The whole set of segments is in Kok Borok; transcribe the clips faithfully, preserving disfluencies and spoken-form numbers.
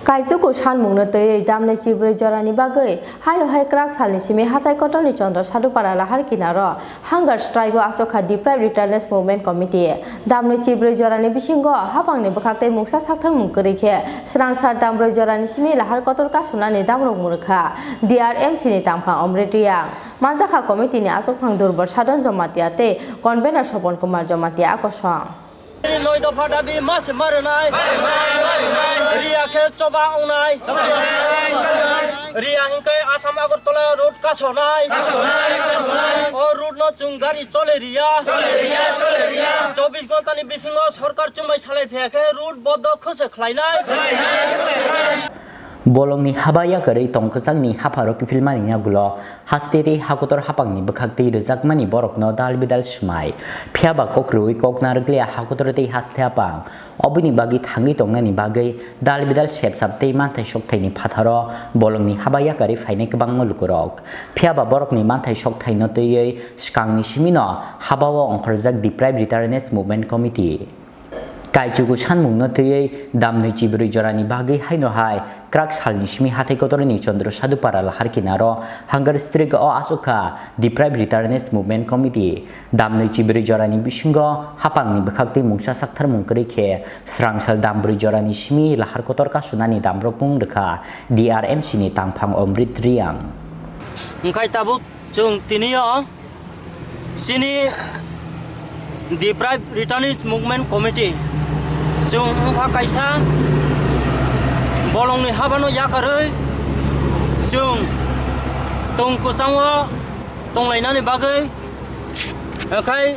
Kaichuku sanmungno twiwi damnwi chibrwi jorani bagwi haino hai kwrak salni simi hatai kotorni Chandra Sadhupara lahar kinaro hunger strike-o achukha Deprived Retirees Movement Committee. Damnwi chibrwi jorani bisingo hapangni bwkhak tei mungsa sakthangmung kwrwi khe swrang sar dambrwi jorani simi lahar kotor kasunani damrok mwrwkha D R M C ni tangphang Omrit Reang. Manjakha committee ni achukphang Durbal Sadhan Jamatia tei convener Sopon Kumar Jamatia a kosong. Noi dopha dabi ma se ma rwnai. Riya khe choba ongnai. Riya hinkhe Assam Agartala road kasonai. O road no chwng gari chole riya. Chobbish ghonta ni bisingo sorkar chumbai salai phiya khe road bondo khwse khlainai. Bolongni haba yakarwi tongkwchangni hapharo kiphilmani yagulo haste tei hakotor hapangni bwkhak twi rwjakmani borokno dal bidal swmai. Phiya ba kok rwui kok narwkliya hakotor tei haste hapang. Oboni bagwi thangwi tongnani bagwi dal bidal sepsap tei manthai sokthaini phatharo bolongni haba yakarwi phainai kwbangma lukurok. Phiya ba borokni manthai sokthaino twiwi swkangni simino habao ongkhorjak Deprived Retirees Movement Committee. Kaichuku sanmungno twiwi damnwi chibrwi jorani bagwi haino hai kwrak salni simi hathai kotorni Chandra Sadhupara lahar kinaro hunger strike o achukha Deprived Retirees Movement Committee. Damnwi chibrwi jorani bisingo hapangni bwkhak twi mungsa saktharmung kwrwi khe swrang sal dambrwi jorani simi lahar kotor kasunani damrok mung rwkha D R M C ni tangphang Omrit Reang. Wngkhai tabuk chwng tini o chini Deprived Retirees Movement Committee chwng wngkha kaisa bolongni habano yakarwi chwng tong kwchango tonglainani bagwi, wngkhai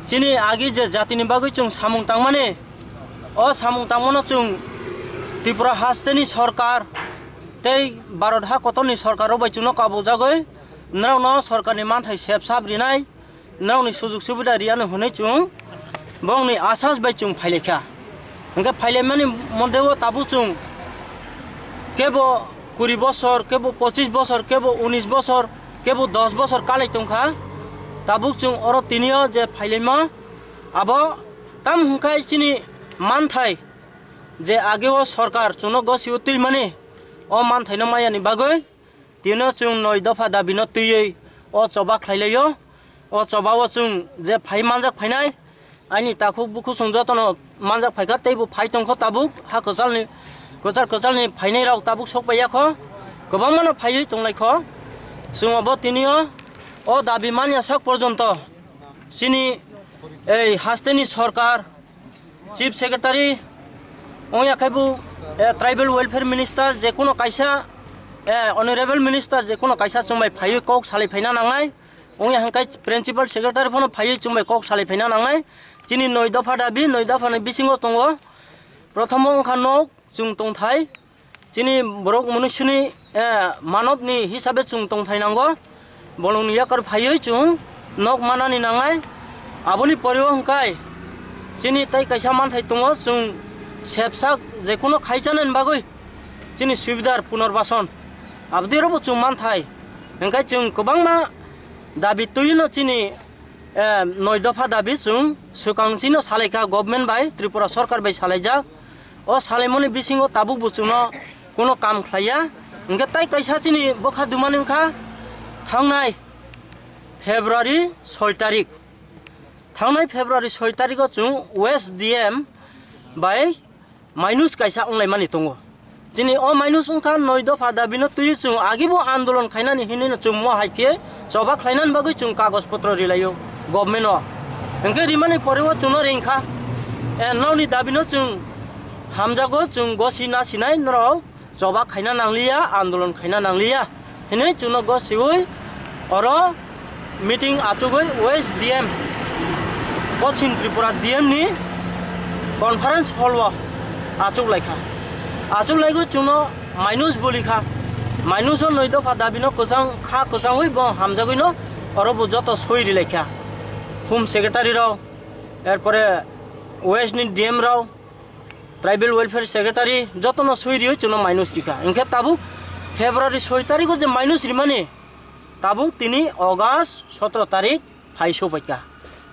chini agi je jatini bagwi chwng samung tangmani, o samung tangmano chwng Tripura hasteni sorkar tei Bharat ha kotorni sorkar rok bai chwngno kabujagwi norokno sorkarni manthai sepsap rinai, norokni sujug subida riyani hwnwi chwng bongni asas bai chwng phailaikha. Hwnkhe phailaimani modeo tabuk chwng kebo kuri bosor, kebo pochis bosor, kebo unis bosor, kebo dos bosor kalai tongkha. Tabuk chwng oro tinio je phailaima, abo tam hwnkhe chini manthai je ageo sorkar chwngno gosio twimani, o manthaino mayani bagwi tino chwng noi dopha dabino twiwi o choba khlailaio. O chobao chwng je phai manjak phainai, aini takhuk bukhuk chwng jotono manjak phaikha, teibo phai tongkho tabuk ha kwchalni, kwchar kwchalni phainairok tabuk sok paiyakho, kwbangmano phaiwi tonglaikho. Chwng obo tinio o dabi manya sak porjonto chini ei hasteni sorkar, Chief Secretary, wngya khe bo, eh, Tribal Welfare Minister, je kono kaisa, eh, Honorable Minister, je kono kaisa chwng bai phaiwi kok salai phaina nangnai. Wngya hwnkhe Principal Secretary phano phaiwi chwng bai kok salai phaina nangnai. Chini noi dopha dabi, noi dopha ni bisingo tongo. Prothomo wngkha nok, chwng tongthai. Chini borok munisuni, eh, manobni hisabe chwng tongthai nango. Bolongni yakar phaiwi chwng nok manani nangnai. Aboni poreo hwnkhe chini tei kaisa manthai tongo, chwng sepsak jekono khaichanani bagwi chini subidar punarbason abodiro bo chwng manthai. Hwnkhe chwng kwbangma dabi twiwino chini, eh, noi dopha dabi chwng swkang chino salaikha, government bai, Tripura sorkar bai salaijak. O salaimani bisingo tabuk bo chwngno kono kam khlaiya. Hwnkhe tai kaisa chini bwkha dumani wngkha thangnai February soi tarik. Thangnai February soi tariko chwng West D M bai minus kaisa wnglaimani tongo. Chini o minus wngkha noi dopha dabino twiwi chwng agibo andolon khainani hinwino chwng mo hai khe choba khlainani bagwi chwng kagoj potro rilaio government o. Hwnkhe rimani poreo chwngno ringkha. E, nokni dabino chwng hamjago, chwng gosi na sinai norok choba khaina nangliya, andolon khaina nangliya hinwi chwngno gosiwi oro meeting achugwi West D M, Poschim Tripura D M ni conference hall o achuk laikha. Achuk laigwi chwngno minus bulikha. Minus o noi dopha dabino kwchang kha kwchangwi bo hamjagwino oro bo joto soi rilaikha. Home Secretary rok, erpore West ni D M rok, Tribal Welfare Secretary jotono soi riyo chwngno minus rikha. Hwnkhe tabuk February soi tariko je minus rimani, tabuk tini August sotro tarik phai sopaikha.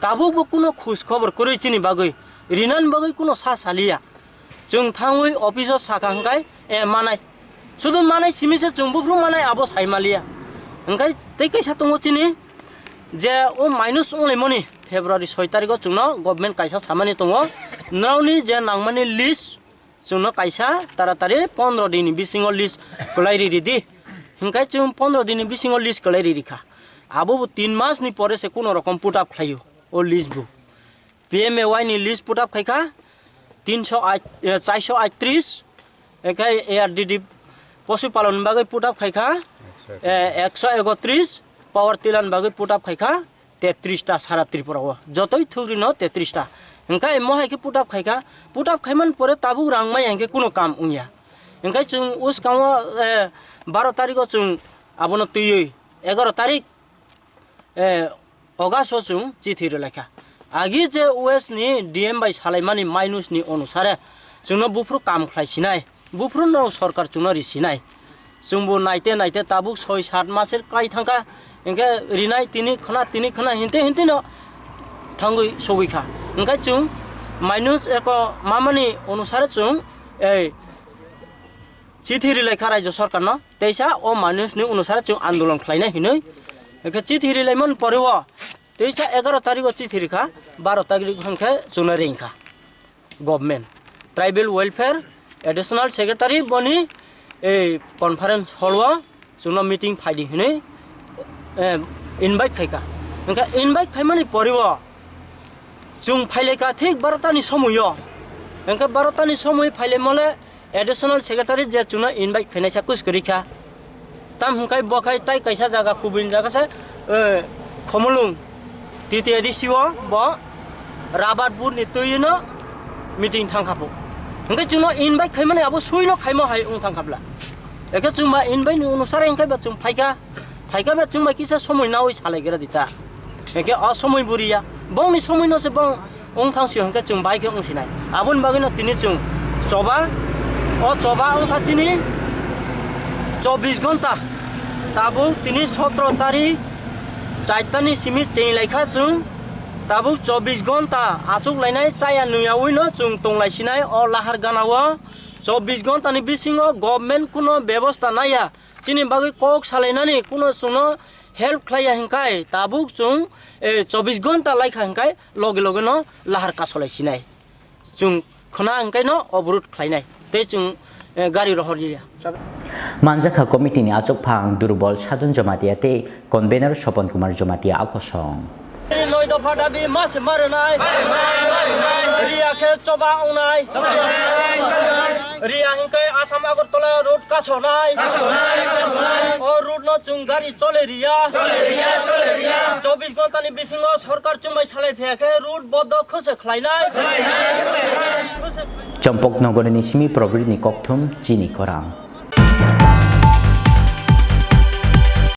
Tabuk bo kuno khoj khobor kwrwi chini bagwi, rinani bagwi kuno sa saliya. Chwng thangwi office o sakha hwnkhe, eh, manai. Sudu manai simi se chwng buphuru manai abo sai maliya. Hwnkhe tei kaisa tongo chini je o minus wnglaimani February soi tarikh o chwngno government kaisa samani tongo. Norokni je nangmani list chwngno kaisa taratari pondro din ni bisingo list kwlai ri ridi. Hwnkhe chwng pondro din ni bisingo list kwlai ri rikha. Abo bo tin mas ni pore se kuno rokom put up khlaio o list bo. P M A Y ni list put up khaikha, tinso ait, eh, chaiso aittris, ekhai A R D D posu palon bagwi put up khaikha, eh, ekso ekotris, power tiller bagwi put up khaikha, tetris ta sara Tripura o, jotoi thugri no tetris ta. Hwnkhe mo hai khe put up khaikha, put up khaiman pore tabuk rang mai hwnkhe kuno kam wngya. Hwnkhe chwng uskango, eh, baro tarikho chwng abono twiwi, egaro tarik, eh, August o chwng chithi rwlaikha. Agi je West ni D M bai salaimani minus ni onusare chwngno buphuru kam khlai sinai, buphuru no sorkar chwngno ri sinai. Chwngbo naite naite tabuk soi sat maser kai thangkha, hwnkhe rinai tini khna, tini khna hinte hinte no thangwi sogwi kha. Hwnkhe chwng minus eko mamani onusare chwng ei chithi rwlaikha Rajya Sorkarno, teisa o minus ni onusare chwng andolon khlainai hinwi. Hwnkhe chithi rwlaimani pore o teisa egaro tarikh o chithi rwkha, baro tarikh hwnkhe chwngno ringkha government. Tribal Welfare Additional Secretary boni ei conference hall o chwngno meeting phaidi hinwi, eh, invite khaikha. Hwnkhe invite khaimani pore o chwng phailaikha thik baro ta ni somoi o. Hwnkhe baro ta ni somoi phailaimole Additional Secretary je chwngno invite khainai sa kus kwrwi kha. Tam hwnkhe bo khai tai kaisa jaga kubun jaga se, eh, Khumulwng T T A D C o bo rubber board ni twi no meeting thang kha bo. Hwnkhe chwngno invite khaimani abo sui no khaimo hai wng thang kha bla. Ekhe chwng ba invite ni onusare hwnkhe ba chwng phaikha. Phaikha ba chwng bai kisa somoi nawi salai gra di ta. Hwnkhe o somoi bo riya. Bongni somoi no se bong wng thang sio hwnkhe chwng bai khe wng sinai. Aboni bagwi no tini chwng choba, o choba wng kha chini chobbish ghonta. Tabuk tini sotro tarik chaitani simi cheng lai kha chwng. Tabuk chobbish ghonta achuk lainai chaya nungyawi no chwng tong lai sinai o lahar gana o. Chobbish ghonta ni bisingo government kuno bebosta naiya. Chini bagwi kok salainani kuno chwngno help khlaiya hinkhai tabuk chwng, eh, chobbish ghonta laikha hinkhai loge loge no lahar kasolai sinai. Chwng khna hinkhai no obrut khlainai. Tei chwng, eh, gari rohor ya. Manjakha committee ni achukphang Durbol Sadun Jamatia tei convener Sopon Kumar Jamatia akosong. Noi dopha dabi ma se ma rwnai. Riya khe choba ongnai. Riya hinkhe Assam Agartala road kasonai. O road no chwng gari chole riya. Chobbish ghonta ni bisingo sorkar chumbai salai phiya khe road bondo khwse khlainai. Khwse khlainai. Chompok nogorni simi Probrit ni kokthum chini korang.